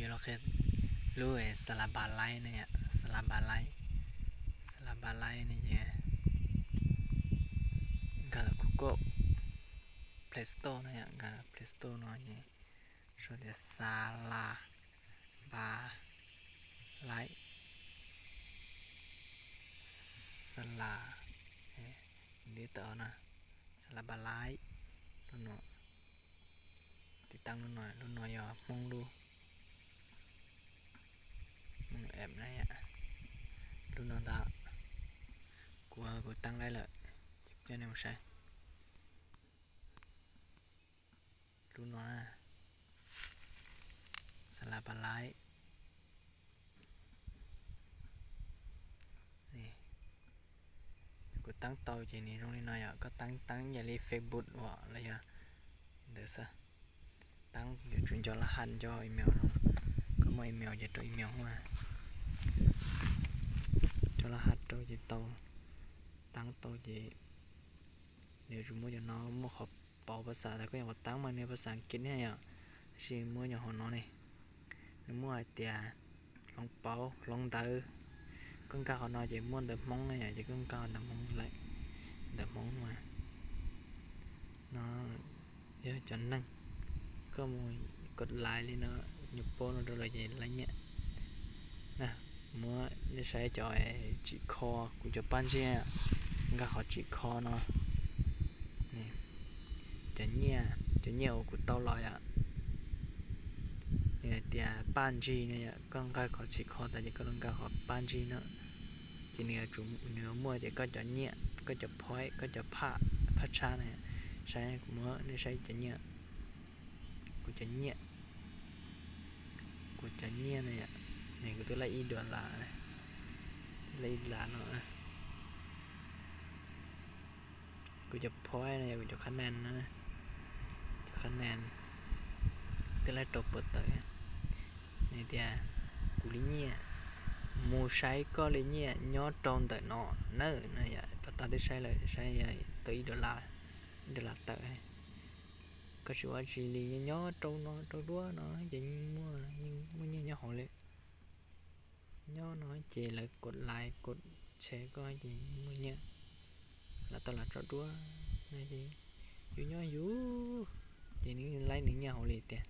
Los qhia lub Xalaba Laib ne yom, Xalaba Laib, Xalaba Laib ne ces nkag lawm Google Play Store no yom, nkag Play Store no ces sau tias Xalaba Laib, Xala, li tawm no, Xalaba Laib, lub no, tiv tauj lub no, lub no yog Hmoob lub, Hmoob app na yom, lub no ntag. Kuv, kuv tab laib lawm, coj nej mus saib. Lub no na, Xalaba Laib. Kuv tab tau ces nws zoo li no yom, koj tab, tab yam li Facebook uas los yog ntawd xwb. Tab yuav tsum nco lab haj nco email no, koj muaj email ces rau email mas nco lab haj rau ces tau, tab tau ces nws yuav tsum muaj cov no, muaj qhov pauv phas xas, koj nyuam qhuav tab mas nws phas xas Askiv thiab yom, tab sis muaj nyuam qhuav no ne, nws muaj hais tias hloov pauv hloov ntawv, koj nkag qhov no ces muaj ntawv Hmoob na yom, ces koj nkag ntawv Hmoob lawm, ntawv Hmoob mas no yog cov neeg, koj mus kod lais li no, nyuam pob no rau lawm ces laib nyiaj. Muab nej saib cov tsim kho, kuv cov paj ntsig, nkag qhov tsim kho no, cov nyiaj, cov nyiaj uas kuv tau los yom, nws hais tias paj ntsig no yom, koj nkag qhov tsim kho tas ces koj los nkag qhov paj ntsig no, ces nws yuav muaj tias koj cov nyiaj, koj cov point, koj cov phaj, phaj tshab na, saib, kuv muab nej saib cov nyiaj, kuv cov nyiaj, kuv cov nyiaj no yom, nws kuv twb laib ib dollar, laib ib dollar no. Kuv cov point no yog kuv cov qhab nees, cov qhab nees twb laib rau puas tawm. Nws tias kuv li nyiaj, mus saib koj li nyiaj nyob rau ntawm no nawb no yom, pas tas twb saib lawm, saib yog tau ib dollar, ib dollar tawm. Koj tsis ua tsi li, nyob rau no rau duab no ces yeej muaj, yeej muaj nyiaj nyob hauv li. Nyob no ces lawv kod lais kod share koj ces muaj nyiaj, lam tau lam tso duab no ces yus nyob yus ces nws laib nws nyiaj hauv li tiag.